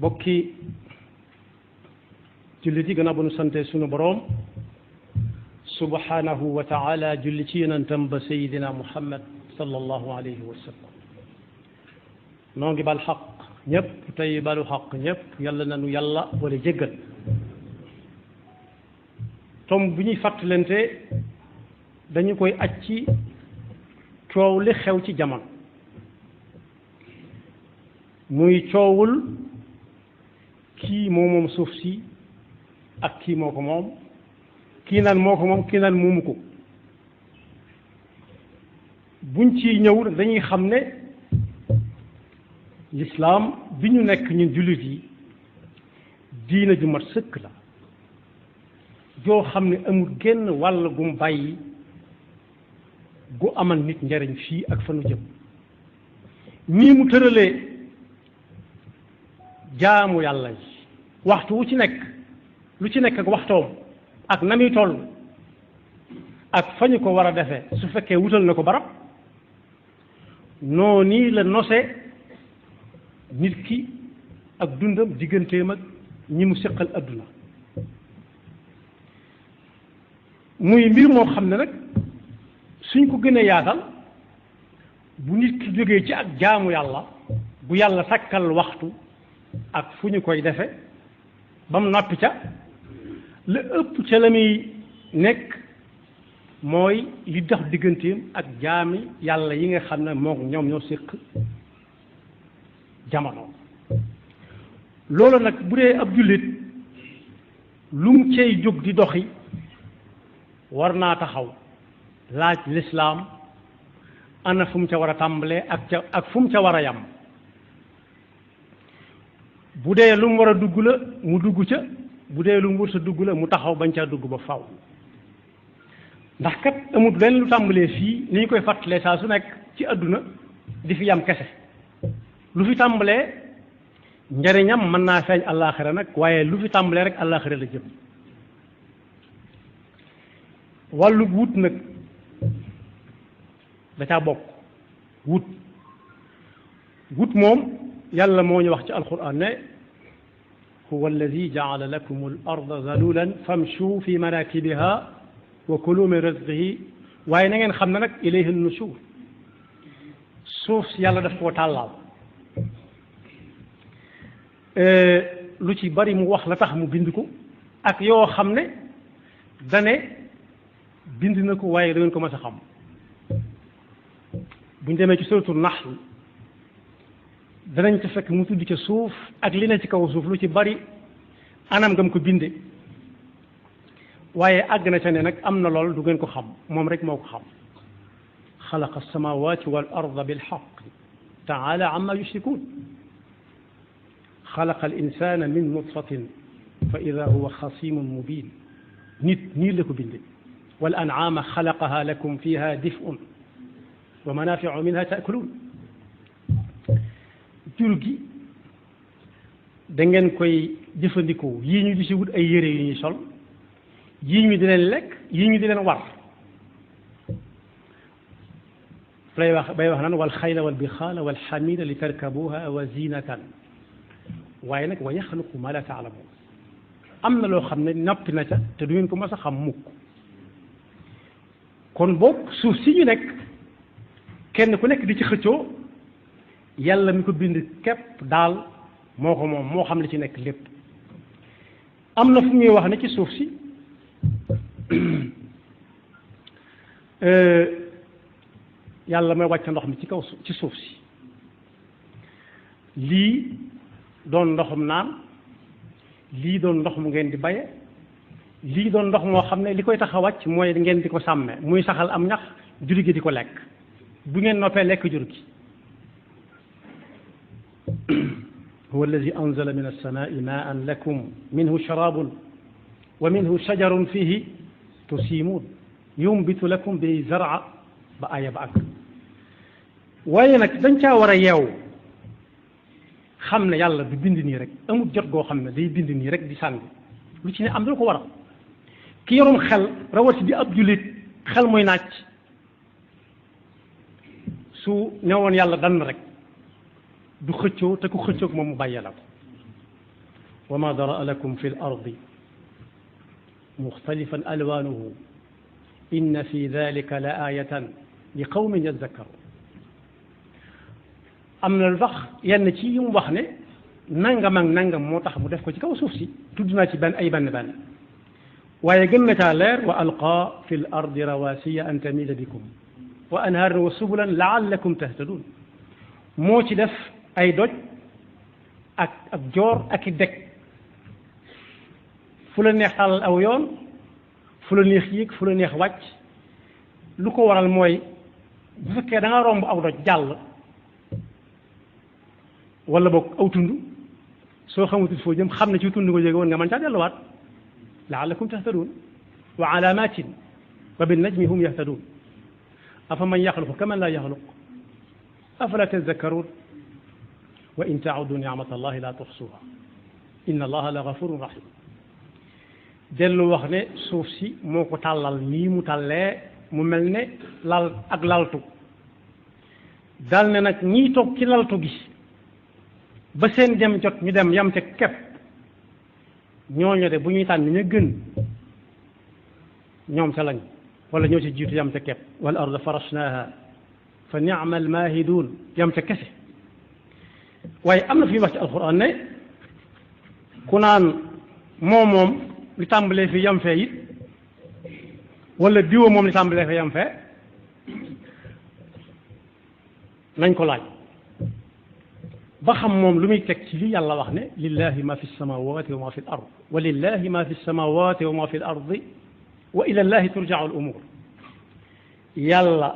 bokki jullit yi gannaaw bu nu sante sunu boroom subhanahu wa taala julli ci yonentam ba sayidina muhammad sallallahu alayhi wa sallam noo ngi bal xaq ñëpp tey balu xaq ñëpp yàlla nanu yàlla wala jéggal tom bu ñuy fàttalante dañu koy aj ci coow li xew ci jamono muy coowul kii moo moom suuf si ak kii moo ko moom kii naan moo ko moom kii naan moomu ko buñ ci ñëw dañuy xam ne lislaam bi ñu nekk ñun jullit yi diina ju mat sëkk la joo xam ne amul genn wàll gum bàyyi gu amal nit njariñ fii ak fa nu jëm nii mu tëralee jaamu yàlla yi waxtu wu ci nekk lu ci nekk ak waxtoom ak na muy toll ak fa ñu ko war a defee su fekkee wutal na ko barab noo nii la nose nit ki ak dundam digganteem ak ñi mu seqal adduna muy mbir moo xam ne nag suñ ko gën a yaatal bu nit ki jógee ci ak jaamu yàlla bu yàlla sakkal waxtu ak fu ñu koy defe ba mu noppi ca la ëpp ca la muy nekk mooy li dox digganteem ak jaami yàlla yi nga xam ne moom ñoom ñoo séq jamono loolu nag bu dee ab jullit lu mu cay jóg di doxi war naa taxaw laaj lislaam ana fu mu ca war a tàmbalee ak fu mu ca war a yam bu dee lu mu war a dugg la mu dugg ca bu dee lu mu wër sa dugg la mu taxaw bañ caa dugg ba faw ndax kat amut lenn lu tàmbalee fii ni ñu koy fàttalee saa su nekk ci àdduna di fi yam kese lu fi tàmbalee njariñam mën naa feeñ àllaaxira nag waaye lu fi tàmbalee rek àllaaxira la jëm wàllu wut nag da caa bokk wut moom yàlla moo ñu wax ci alquran ne huwa alladi jaala lakum al arda zalulan famshu fi manakibiha wa kulu min rizqihi waaye na ngeen xam ne nag ilayhi nushur suuf si yàlla daf koo tàllaal lu ci bari mu wax la tax mu bind ko ak yoo xam ne dane bind na ko waaye da ngeen ko mas a xam buñ demee ci suratul nahl danañ ca fekk mu tudd ca suuf ak li ne ci kaw suuf lu ci bari anam ngam ko binde waaye àgg na ca ne nag am na lool du ngeen ko xam moom rek moo ko xam xalaqa alsamawati wal arda bilxaq taala amma yushrikun xalaqa al insana min nutfatin fa ida huwa xasimun mubin nit nii la ko binde wal an'ama xalaqaha lakum fiha dif'un wa manafi'u minha ta'kulun jur gi da ngeen koy jëfandikoo yii ñu di si wut ay yére yu ñuy sol yii ñu di leen lekk yii ñu di leen war lay wax bay wax naan wal xayla wal bixaala wal xamida li tarkabuha wa zinatan waaye nag wa yaxluqu ma la taalamuun am na loo xam ne noppi na ca te du ngeen ko mas a xam mukk kon boog suuf si ñu nekk kenn ku nekk di ci xëccoo yàlla mi ko bind képp daal moo ko moom moo xam li ci nekk lépp am na fu ñuy wax ne ci suuf si yàlla may wàcc ndox mi ci kaw ci suuf si lii doon ndoxum naan lii doon ndox mu ngeen di baye lii doon ndox moo xam ne li koy tax a wàcc mooy ngeen di ko sàmme muy saxal am ñax jur gi di ko lekk bu ngeen noppee lekk jur gi huwa alladi anzala min alsamai maan lakum minhu sharabun wa minhu shajarun fihi tusimun yumbitu lakum bi zara ba aya ba ak waaye nag dañ caa war a yeew xam ne yàlla du bind nii rek amul jot goo xam ne day bind nii rek di sànni lu ci ne am na lu ko waral ki yorum xel rawati di ab jullit xel muy naaj su newoon yàlla dann rek du xëccoo te ku xëccoog moom mu bàyyee la ko wa ma daraa lakum fi l ardi muxtalifan alwaanuhu inna fi dalika la ayatan li qawmin yadakkaruun am na lu tax yenn ci yi mu wax ne nangam ak nangam moo tax mu def ko ci kaw suuf si tudd naa ci benn waaye gën na caa leer wa alqaa fi l ardi rawasiya an tamida bikum wa anhaaran wa subulan laallakum tahtadun moo ci def ay doj ak joor ak i deg fu la neex tàllal aw yoon fu la neex yéeg fu la neex wàcc lu ko waral mooy bu fekkee da nga romb aw doj jàll wala boog aw tund soo xamatul foo jëm xam ne ci tund nga jóge woon nga mën caa delluwaat laallakum tahtadun wa alaamatin wa bin najmi hum yahtadun afa man yaxluqu kaman laa yaxluq afala tazakkaruun wa in tauddu nicmata allahi la tuxsuha inna allaha la gafurun rahim dellu wax ne suuf si moo ko tàllal nii mu tàllee mu mel ne lal ak laltu dal ne nag ñiy toog ci laltu gi ba seen dem jot ñu dem yam ca kepp ñooñu de bu ñuy tànn ña gën ñoom ca lañ wala ñoo ci jiitu yam ca kepp wal arda farashnaaha fa ni'ma almaahiduun yam ca kese waaye am na fi wax ci alquran ne ku naan moom li tàmbalee fi yam fee it wala diwa moom li tàmbalee fi yam fee nañ ko laaj ba xam moom lu muy teg ci li yàlla wax ne lillahi ma fi samawati wa ma fi l ard wa lillahi ma fi samawati wa ma fi l ardi wa ila llahi turja'u al umur yàlla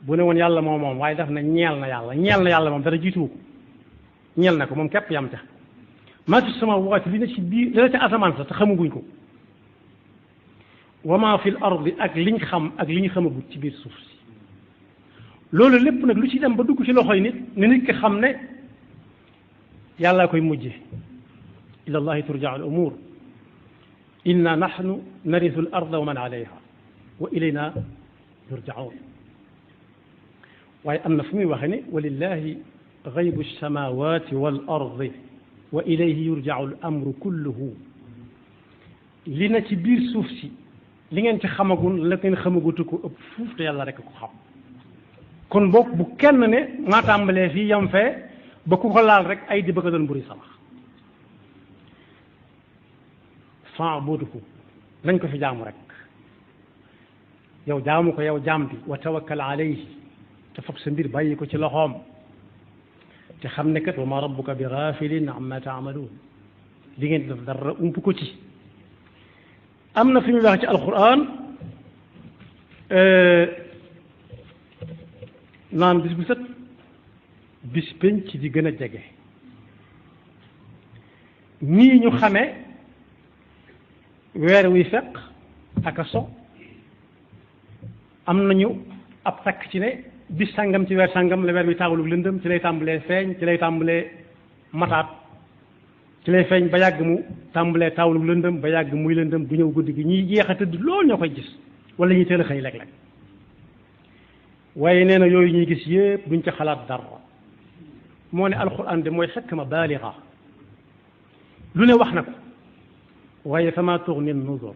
bu ne woon yàlla moom waaye daf na ñeel na yàlla moom dara jiituwu ko ñeel na ko moom képp yam ca maa fi samaawaati li na ci biir li na ca asamaan sa te xamaguñ ko wa maa fi l ardi ak liñ xam ak li ñu xamagut ci biir suuf si loolu lépp nag lu ci dem ba dugg ci loxoy nit ne nit ki xam ne yàllaa koy mujje ila llahi turja'u al umur inna nahnu narithu al arda wa man alayha wa ilayna yurja'un waaye am na fu muy waxe ne wa lillahi gaybu alsamawati wal ardi wa ilayhi yurja'u al amru kulluhu li na ci biir suuf si li ngeen ci xamagul la ngeen xamagutu ko ëpp fuuf te yàlla rek ko xam kon boog bu kenn ne maa tàmbalee fii yam fee ba ku ko laal rek ay di bëgg a doon buri samax fa'budhu nañ ko fi jaamu rek yow jaamu ko yow jaam bi wa tawakkal alayhi te foog sa mbir bàyyi ko ci loxoom te xam ne kat wa ma rabbuka bi ghafilin amma ta'malun li ngeen def dara ump ko ci am na fi ñu wax ci alquran naan bis bu set bis penc di gën a jege nii ñu xamee weer wi fekk ak a so am nañu ab takk ci ne bis sàngam ci weer sàngam la weer wi taawulu lëndëm ci lay tàmbalee feeñ ci lay tàmbalee mataat ci lay feeñ ba yàgg mu tàmbalee taawulu lëndëm ba yàgg muy lëndëm du ñëw guddi gi ñuy jeex a tëdd loolu ñoo koy gis wala ñuy teel a xëy léeg-léeg waaye nee na yooyu ñuy gis yépp duñ ca xalaat dara moo ne alquran de mooy xikma baaliga lu ne wax na ko waaye fama tughni nuzur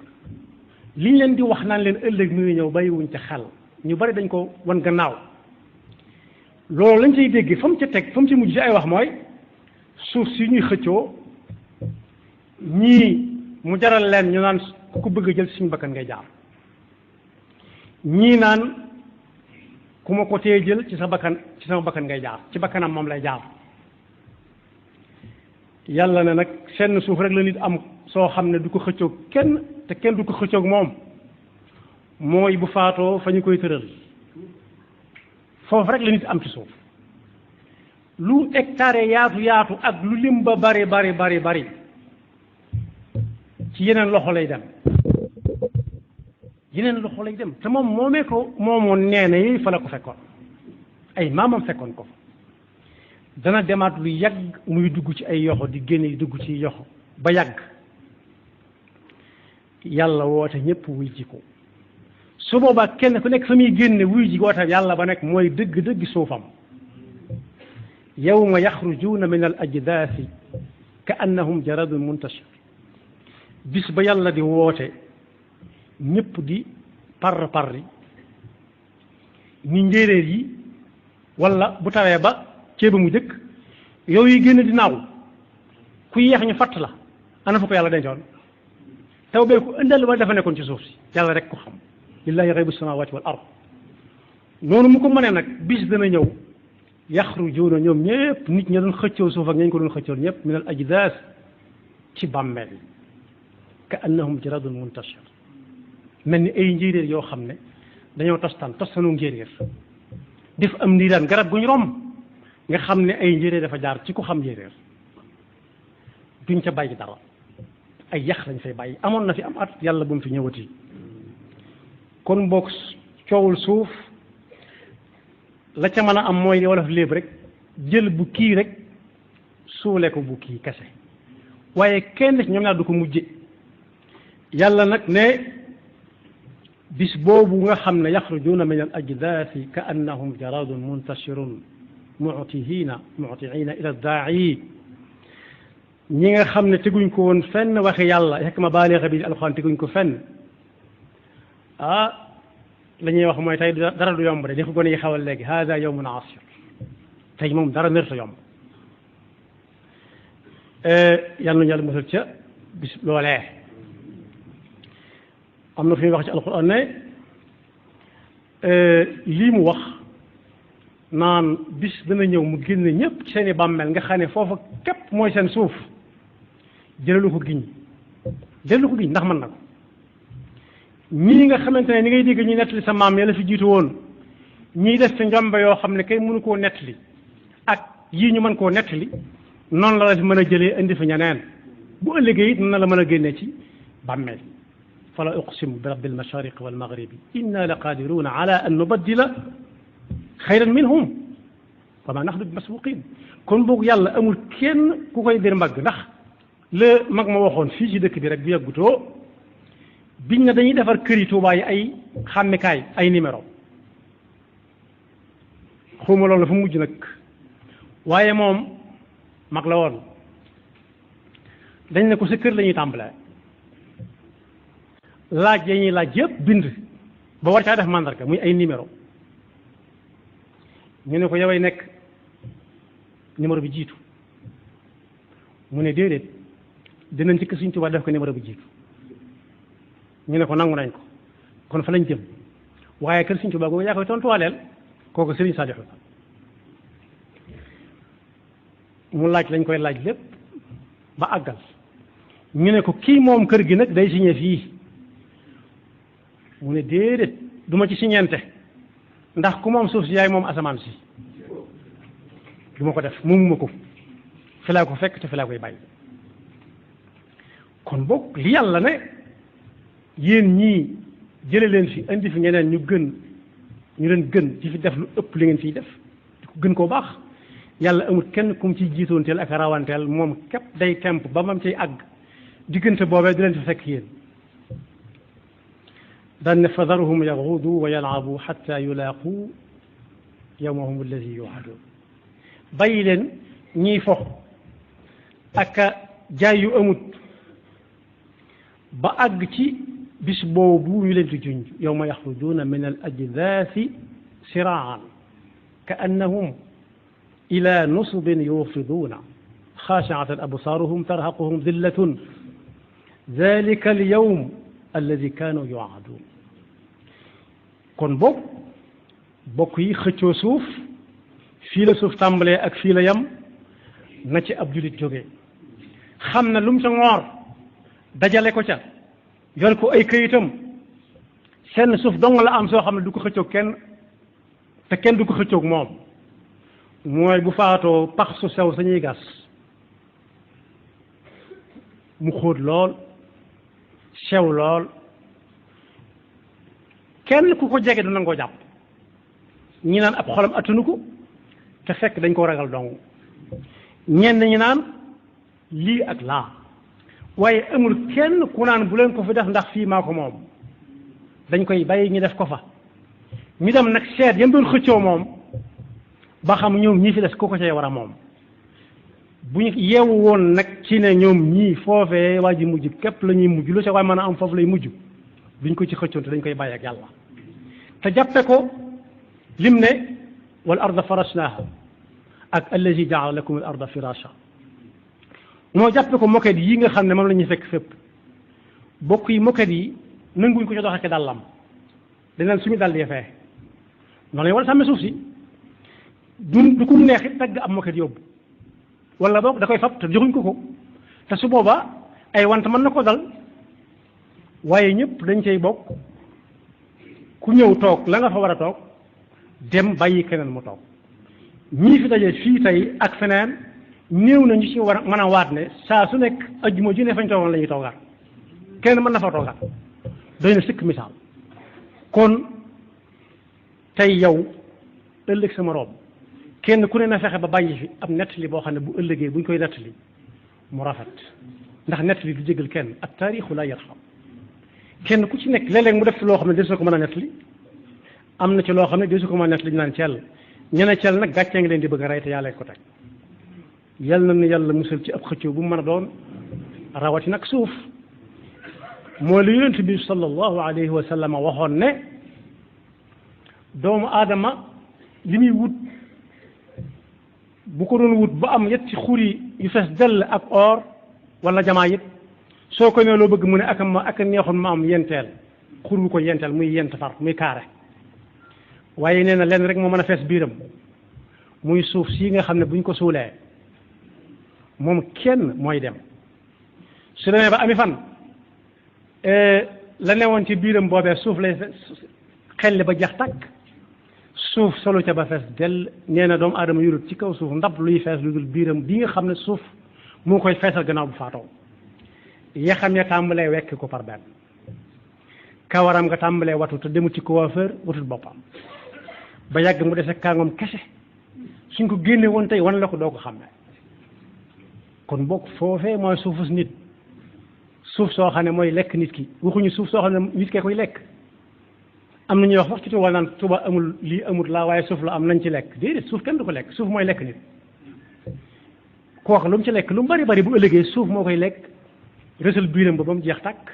liñ leen di wax naan leen ëllëg mi ngi ñëw bàyyiwuñ ca xel ñu bari dañ ko wan gannaaw loolu lañ cay dégg fa mu ca teg fa mu ci mujj ci ay wax mooy suuf si ñuy xëccoo ñii mu jaral leen ñu naan ku bëgg a jël suñu bakkan ngay jaar ñii naan ku ma ko tee jël ci sama bakkan ngay jaar ci bakkanam moom lay jaar yàlla ne nag seen suuf rek la nit am soo xam ne du ko xëccoog kenn te kenn du ko xëccoog moom mooy bu faatoo fa ñu koy tëral foofu rek la nit am ci suuf lu hectare yaatu yaatu ak lu lim ba bari ci yeneen loxo lay dem te moom moomee ko moomoon nee na yi fa la ko fekkoon ay maamam fekkoon ko dana demaat lu yàgg muy dugg ci ay yoxo di génne dugg ci yoxo ba yàgg yàlla woote ñëpp wuy ji ko su boobaa kenn ku nekk fa muy génne wuy ji woote yàlla ba nekk mooy dëgg-dëgg suufam yawma yaxrujuuna min al ajdaasi ka annahum jaradun muntashir bis ba yàlla di woote ñëpp di parri ni njéeréer yi wala bu tawee ba ceeba mu jëkk yow yi génn di naaw ku yeex ñu fatt la ana fa ko yàlla dencoon taw bee ko ëndal wala dafa nekkoon ci suuf si yàlla rek ko xam lillahi ghaybu samawati wal ard noonu mu ko mënee nag bis dana ñëw yaxrujuuna ñoom ñëpp nit ñi doon xëccoo suuf ak ñañ ko doon xëccoo ñëpp min al ajdaas ci bàmmeel yi ka annahum jaradun muntashir mel ni ay njéeréer yoo xam ne dañoo tostanu njéeréer def am ndiiraan garab gu ñu romb nga xam ne ay njéeréer dafa jaar ci ku xam njéeréer duñ ca bàyyi dara ay yax lañ fay bàyyi amoon na fi am at yàlla bu mu fi ñëwati kon boog coowul suuf la ca mën a am mooy wolof léeb rek jël bu kii rek suule ko bu kii kese waaye kenn ci ñoom ñaar du ko mujje yàlla nag ne bis boobu nga xam ne yaxrujuuna min al ajdaasi ka annahum jaradun muntashirun mu'tiina ila daa'i ñi nga xam ne teguñ ko woon fenn waxi yàlla hikma baaliga bi alxuraan teguñ ko fenn la ñuy wax mooy tey dara du yomb de di ko gone yi xawal léegi hada yawmun asir tey moom dara nërta yomb yàlla nañu yàlla musal ca bis loolee am na fi muy wax ci alxuraan ne lii mu wax naan bis dana ñëw mu génne ñëpp ci seeni bàmmeel nga xam ne foofa képp mooy seen suuf jëlalu ko giñ ndax mën na ko ñii nga xamante ne ni ngay dégg ñuy nettali sa maam yàlla fi jiitu woon ñiy def ci njombe yoo xam ne kay mënu koo nettali ak yii ñu mën koo nettali noonu la fi mën a jëlee indi fi ñeneen bu ëllëgee it na la mën a génne ci bàmmeel fala uqsimu bi rabbil mashariqi wal maghribi inna la qadiruna ala an nubaddila xayran minhum wa ma nahnu bi masbuqin kon boog yàlla amul kenn ku koy dir mbagg ndax la mag ma waxoon fii ci dëkk bi rek bu yàggutoo biñ na dañuy defar kër yi Tuubaa yi ay xàmmikaay ay numéro xawma loolu la fa mujj nag waaye moom mag la woon dañ ne ko sa kër la ñuy tàmbalee laaj ya ñuy laaj yëpp bind ba war caa def mandarga muy ay numéro ñu ne ko yoway nekk numéro bi jiitu mu ne déedéet dinañ ci kër Sëriñ Tuubaa def ko numéro bi jiitu ñu ne ko nangu nañ ko kon fa lañ jëm waaye kër Sëriñ Tuubaa googu yaa koy tontuwaaleel kooku Sëriñ Saalihu mu laaj lañ koy laaj lépp ba àggal ñu ne ko kii moom kër gi nag day signé fii mu ne déedéet du ma ci siñeente ndax ku moom suuf si yaay moom asamaan si du ma ko def moomuma ko fi laa ko fekk te fi laa koy bàyyi kon boog li yàlla ne yéen ñii jële leen fi indi fi ñeneen ñu leen gën ci fi def lu ëpp li ngeen fiy def di ko gën koo baax yàlla amul kenn kum ci jiitoonteel ak rawanteel moom képp day temp ba mam ciy àgg diggante boobee di leen fi fekk yéen daan ne fadaruhum yaxuudu wa yalaabu xatta yulaaqu yawmahum alladi yuwaadun bàyyi leen ñiy fo ak jaay yu amut ba àgg ci bis boobu ñu leen di junj yawma yaxrujuuna min al ajdaasi siraan ka annahum ila nusubin yufiduuna xaashiatan absaaruhum tarhaquhum dillatun dalika al yawm alladi kaanu yuwaaduun kon boobu bokk yi xëccoo suuf fii la suuf tàmbalee ak fii la yam na ci ab julit jógee xam na lu mu ca ngoor dajale ko ca yor ko ay këyitam seen suuf dong la am soo xam ne du ko xëccoog kenn te kenn du ko xëccoog moom mooy bu faatoo pax su sew sañuy gas mu xóot lool sew lool kenn ku ko jege du nangoo jàpp ñi naan ab xolam attanu ko te fekk dañ ko ragal dong ñenn ñi naan lii ak laa waaye amul kenn ku naan bu leen ko fi def ndax fii maa ko moom dañ koy bàyyi ñu def ko fa ñu dem nag seet yam doon xëccoo moom ba xam ñoom ñii fi des ku ko cay war a moom bu ñu yeewu woon nag ci ne ñoom ñii foofee waa ji mujj képp la ñuy mujj lu ca waaye mën a am foofu lay mujj duñ ko ci xëccoon te dañ koy bàyyi ak yàlla te jàppe ko lim ne wal arda farasnaha ak allazi jaala lakum al arda firasha moo jàppe ko moket yi nga xam ne moom la ñuy fekk fépp bokk yi moket yi nanguñ ko ci doxee ke dàllam daneen suñu dàll yee fee noonu lañu war a sàmme suuf si du ko neex it tagg am moket yóbbu wala boog da koy fab te joxuñ ko te su boobaa ay want mën na ko dal waaye ñëpp dañ cay bokk ku ñëw toog la nga fa war a toog dem bàyyi keneen mu toog ñii fi daje fii tey ak feneen néew na ñu ci war a mën a waat ne saa su nekk ajjuma ju ne fañ toogoon la ñuy toogaat kenn mën na fa toogaat doy na sëkk misaal kon tey yow ëllëg sama room kenn ku ne na fexe ba bàyyi fi ab nettali boo xam ne bu ëllëgee buñ koy nettali mu rafet ndax nettali du jégal kenn ak taarixu la yarxam kenn ku ci nekk léeg-léeg mu def loo xam ne desu ko mën a nettali am na ci loo xam ne desu ko mën a nettali ñu naan cell ñene cell nag gàccee ngi leen di bëgg a rey te yàlla ko teg yal na nu yàlla musal ci ab xëccoo bu mu mën a doon rawati nag suuf moo li yonent bi sallallahu alayhi wa sallam waxoon ne doomu aadama li muy wut bu ko doon wut ba am yetti xuri yu fees dell ak or wala jamaa it soo ko nee loo bëgg mu ne ak neexoon ma am yenteel xur bu ko yenteel muy yent far muy kaare waaye nee na lenn rek moo mën a fees biiram muy suuf sii nga xam ne buñ ko suulee moom kenn mooy dem su demee ba ami fan la newoon ci biiram boobee suuf lay xelli ba jax takk suuf solu ca ba fees del nee na doomu aadama yurut ci kaw suuf ndab luy fees lu dul biiram bi nga xam ne suuf moo koy feesal gannaaw bu faatoo yaxam ya tàmbalee wekk ko par benn kawaram nga tàmbalee watu te demut ci coiffeur watut boppam ba yàgg mu dese kàngoom kese suñ ko génne woon tey wan la ko doo ko xam ne kon bokk foofee mooy suufus nit suuf soo xam ne mooy lekk nit ki waxuñu suuf soo xam ne nit kee koy lekk am na ñuy wax sax ci Tuuba naan Tuuba amul lii amul laa waaye suuf la am nañ ci lekk déedéet suuf kenn du ko lekk suuf mooy lekk nit ku wax lu mu ci lekk lu mu bari bari bu ëllëgee suuf moo koy lekk rësal biiram ba mu jeex tàkk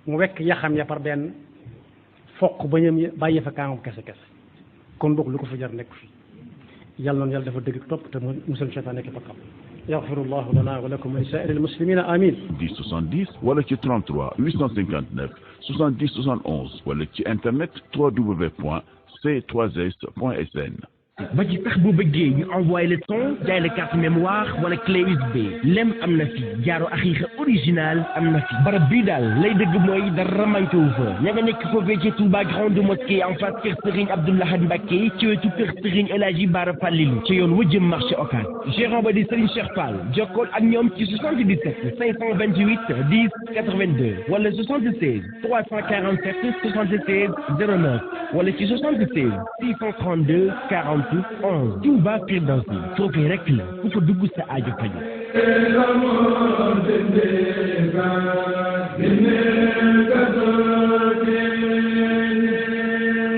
mu wekk yaxam ya par benn foq bañam ya bàyyi fa kaangam kese kese kon bokk lu ko fa jar nekk fi yàlla noonu yàlla dafa dëgg topp te musal seytaan nekk bakkam yaxfirullahu lana wa lakum wa li saa'iril muslimina amin 10 70 wala ci 33 859 70 71 wala ci internet www.c3s.sn ba ci sax bu bëggee ñu envoyé le son jaay la carte mémoire wala clé USB lem am na fi jaaro axiixa original am na fi barab bii daal lay dëgg mooy dara manquéwu fa ña nga nekk foofee ci Touba grande mosquée en face kër Serigne Abdou Lahad Mbacké ci wetu kër Serigne El Hadji Bara Fallilou ci yoon wa jëm marché Ocass gérant ba di Serigne Cheikh Fall jokkool ak ñoom ci 77 528 10 82 wala 76 347 76 09 wala ci 77 632 40 11 Touba Firdawsi foofee rek la ku fa dugg sa aajo faju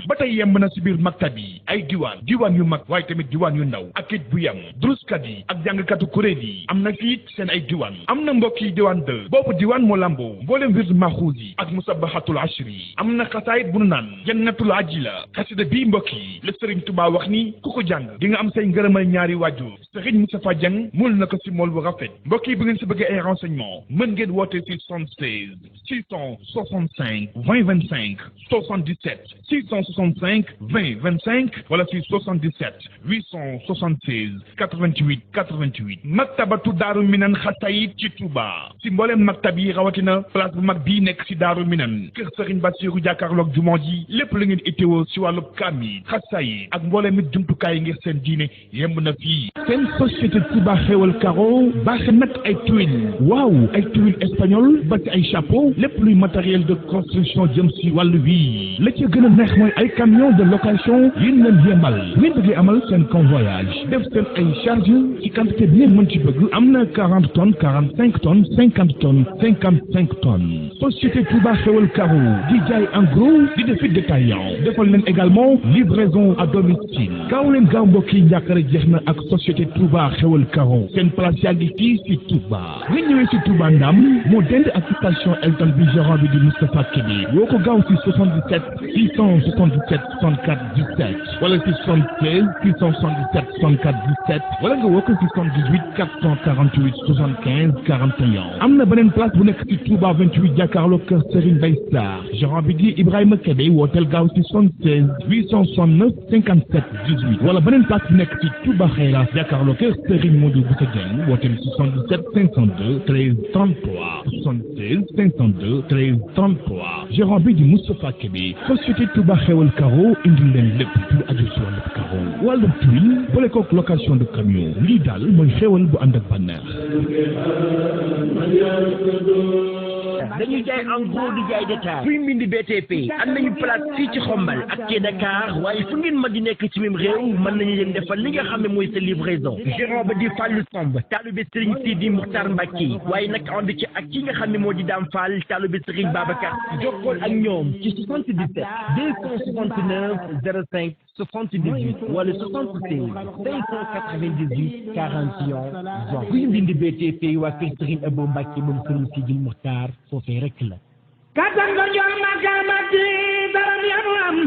ba tey yemb na si biir maktab yi ay diwaan yu mag waaye tamit diwaan yu ndaw ak it bu yem druskat yi ak jàngkatu kuréel yi am na fiit seen ay diwaan am na mbokk yi diwaan 2 boobu diwaan moo lamboo mboolem wird maxuus yi ak musabahatul ashri yi am na xasaayit bu nu naan jannatul ajila xasida bii mbokk yi la Sëriñ Tuubaa wax ni ku ko jàng di nga am say ngërëmal ñaari waajur Sëriñ Moustapha Dieng mul na ko si mool bu rafet mbokk yi bu ngeen si bëggee ay renseignement mën ngeen woote si 76 665 20 25 77 665 20 25 wala si 77 876 88 88 maktabatu Daaru Minan xasayit ci Touba si mbooleem maktab yi rawatina place bu mag bii nekk si Daaru Minan kër Serigne Bassirou jàkkaarloog jumaa ji lépp la ngeen itteewoo si wàllu kaamil xasayit ak mbooleem it jumtukaay ngir seen diine yemb na fii seen société Touba xéewal caro baaxe nag ay tuile waaw ay tuile espagnol ba ci ay chapeau lépp luy matériel de construction jëm si wàllu wii la ca gën a neex mooy ay camion de location yi leen yemal ngeen bëggee amal seen convoyage def seen ay charge ci quantité bi ngeen mën ci bëgg am na 40 tonnes 45 tonnes 50 tonnes 55 tonnes société Touba Xewal Caro di jaay en gros di def détaillant defal leen également livraison à domicile gaaw leen gaaw mbokk yi njàkkare jeex na ak société Touba Xewal Caro seen place yaa ngi fii ci Touba nga ñëwee ci Touba Ndam moo dend ak station Elton bi gérant bi di Moustapha Kébé woo ko gaaw ci 77 677 64 17 wala ci 76 677 64 17 wala nga woo ko ci 78 448 75 41 am na beneen place bu nekk ci Touba 28 jàkkaarloo kër Serigne Mbaye Sarr gérant bi di Ibrahima Kébé wooteel gaaw ci 76 869 57 18 wala beneen place bu nekk ci Touba Xayra jàkkaarloo kër Serigne Modou Boussa Dieng wooteel 77 502 13 33 76 502 13 33 gérant bi di Moustapha Kébé société Touba Xewal Caro indi leen lépp lu aju ci wàllu caro wàllu tuile boole kook location de camion lii daal mooy xewal bu ànd ak bànneex. dañuy jaay en gros di jaay détail kuy mbindi BTP am nañu place fii ci Xombal ak ci Dakar waaye fu ngeen ma di nekk ci même réew mën nañu leen defal li nga xam ne mooy sa livraison gérant ba di Fallou Samb taalibe Serigne Sidi Muxtar Mbacke waaye nag ànd ci ak ki nga xam ne moo di Dame Fall taalibe Serigne Babacar jokkool ak ñoom ci 77 269 05 78 wala 76 598 41 20 kuy mbindi BTP waa kër Serigne Abo Mbacke moom Serigne Sidi Muxtar foofee rek la kattan ko jox ma kamati daram yanu am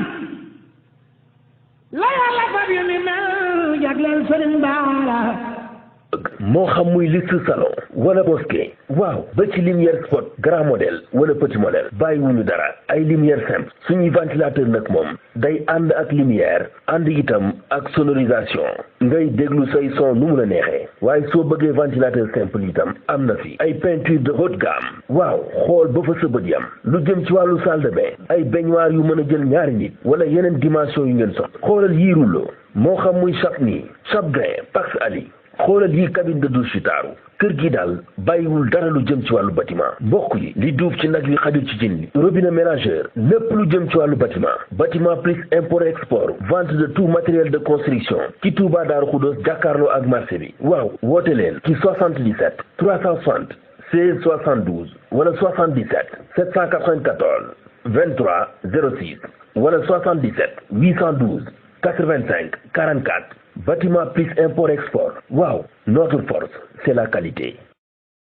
la yàlla fab yu ni mel jagleel Sëriñ Baara moo xam muy luxe salon wala mosquée waaw ba ci lumière spot grand modèle wala petit modèle bàyyiwuñu dara ay lumière simple suñuy ventilateur nag moom day ànd ak lumière ànd itam ak sonorisation ngay déglu say son nu mu la neexee waaye soo bëggee ventilateur simple itam am na fi ay peinture de haute gamme waaw xool ba fa sa bët yam lu jëm ci wàllu salle de bain ay baignoire yu mën a jël ñaari nit wala yeneen dimension yu ngeen soxla xoolal yii rouleau moo xam muy Chapni Chapgrain Pax Ali xoolal yi cabine de douche yu taaru kër gi daal bàyyiwul dara lu jëm ci wàllu bâtiment mbokk yi li duuf ci nag yi xajul ci cin li robinet mélangeur lépp lu jëm ci wàllu bâtiment plus import export vente de tout matériel de construction ci Touba Daaru Xudoos jàkkaarloo ak marché bi waaw woote leen ci 77 360 16 72 wala 77 794 23 06 wala 77 812 85 44 bâtiment plus import export waaw notre force c'est la qualité.